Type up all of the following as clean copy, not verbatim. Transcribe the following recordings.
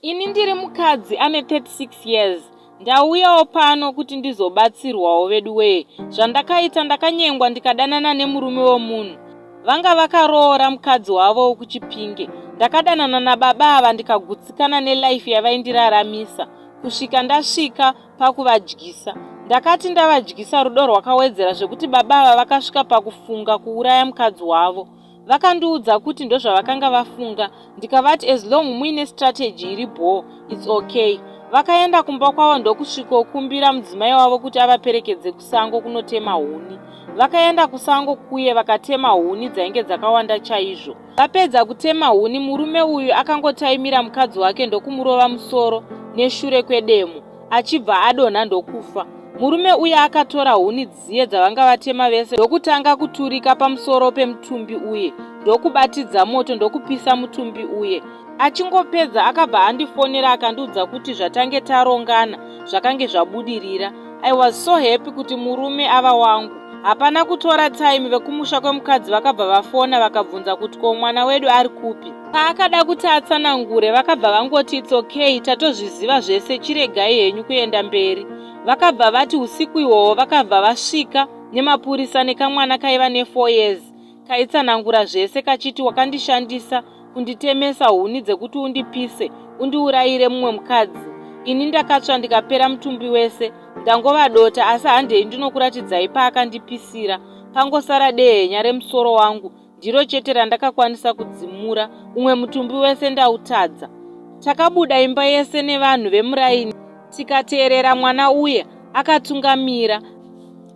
Ini ndiri mukadzi ane 36 years ndauyawo pano kuti ndizobatsirwawo veduwee. Zvandakaita ndakanyengwa ndikadanana nemurume wemunhu. Vanga vakaroora mukadzi wavo wekuChipinge. Ndakadanana nababa ava ndikagutsikana nelife yavaindiraramisa kusvika ndasvika pakuvadyisa. Ndakati ndavadyisa rudo rwakawedzera zvekuti baba ava vakasvika pakufunga kuuraya mukadzi wavo. Vakandiudza kuti ndozvavakanga vafunga ndikavati as long muine strategy iri bhoo its okay. Vakaenda kumba kwavo ndokusvikokumbira mudzimai wavo kuti avaperekedze kusango kunotema huni. Vakaenda kusango kuye vakatema huni dzainge dzakawanda chaizvo. Vapedza kutema huni murume uyu akangotaimira mukadzi wake ndokumurova musoro neshure kwedemo achibva adonha ndokufa. Murume uya akatora huni dziye dzavanga vatema vese ndokutanga kuturika pamusoro pemutumbi uye ndokubatidza moto ndokupisa mutumbi uye. Achingopedza akabva andifonera akandiudza kuti zvatange tarongana zvakange zvabudirira. I was so happy kuti murume ava wangu. Hapana kutora time vekumusha kwemukadzi vakabva vafona vakabvunza kuti ko mwana wedu ari kupi. Paakada kuti atsanangure vakabva vangoti it's okay tatozviziva zvese chiregai henyu kuenda mberi. Vakabva vati usiku ihwohwo vakabva vasvika nemapurisa nekamwana kaiva ne4 years kaitsanangura zvese kachiti wakandishandisa kunditemesa huni dzekuti undipise undiurayire mumwe mukadzi. Ini ndakatsva ndikapera mutumbi wese ndangova dota asi handei ndinokuratidzai paakandipisira pangosara dehenya remusoro wangu ndiro chete randakakwanisa kudzimura umwe mutumbi wese ndautadza. Takabuda imba yese nevanhu vemuraini tikateerera mwana uye akatungamira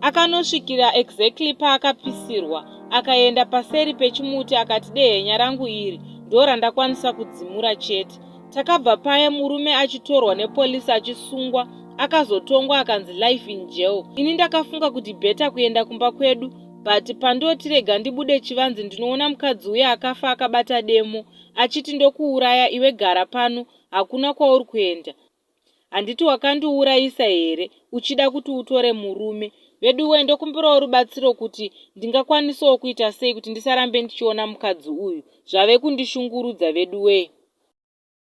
akanosvikira exactly paakapisirwa akaenda paseri pechimuti akati dehenya rangu iri ndorandakwanisa kudzimura chete. Takabva paye murume achitorwa nepolice achisungwa akazotongwa akanzi life in jail. Ini ndakafunga kuti better kuenda kumba kwedu but pandoti rega ndibude chivanze ndinoona mukadzi uye akafa akabata demo achiti ndokuuraya iwe gara pano hakuna kwauri kuenda. Handiti wakandiurayisa here uchida kuti utore murume? Veduwee ndokumbirawo rubatsiro kuti ndingakwanisawo kuita sei kuti ndisarambe ndichiona mukadzi uyu. Zvave kundishungurudza veduwee.